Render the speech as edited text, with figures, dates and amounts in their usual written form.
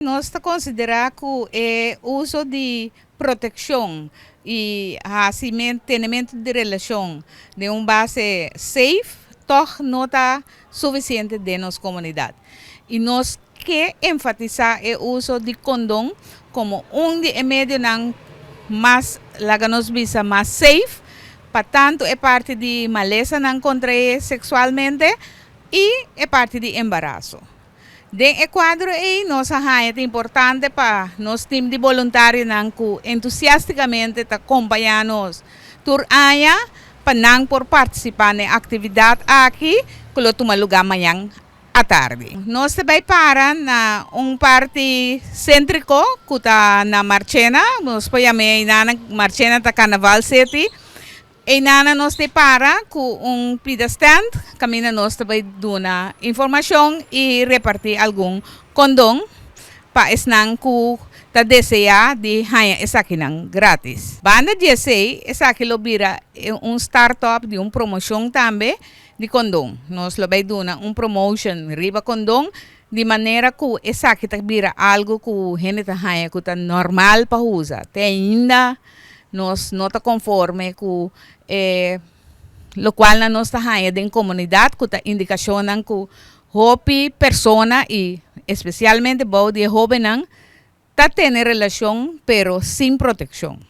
Nos ta konsiderá ku e uso di protekshon i hasimentu, tenementu di relashon den un base safe tòg no ta sufisiente den nos komunidat. I nos ke enfatisá e uso di kondon komo un di e medionan mas, laga nos bisa, mas safe pa tantu e parti di malesanan kontraé seksualmente i e parti di embaraso. Den e kuadro ei nos a haña ta importante pa nos tim di boluntarionan ku entusiastikamente ta kompañá nos tur aña pa nan por partisipá na e aktividat aki ku lo tuma lugá mañan atardi. Nos ta bai para na un parti séntriko ku ta na Marchena, nos por yam'é einan Marchena ta Carnaval City. Eynana nos te para ku un pida stand kaminda nos ta bai duna informashon i repartí algun kondon pa esnan ku ta deseá di haña esakinan grátis. Banda di esei, esaki lo bira un start-up di un promoshon tambe di kondon. Nos lo bai duna un promotion riba kondon di manera ku esaki ta bira algu ku hende ta haña ku ta normal pa usa. Te ainda Nos no ta konforme ku e lokualnan nos ta haña den komunidat ku ta indikashonnan ku hopi persona i espesialmente bou di e hóbennan ta tene relashon pero sin protekshon.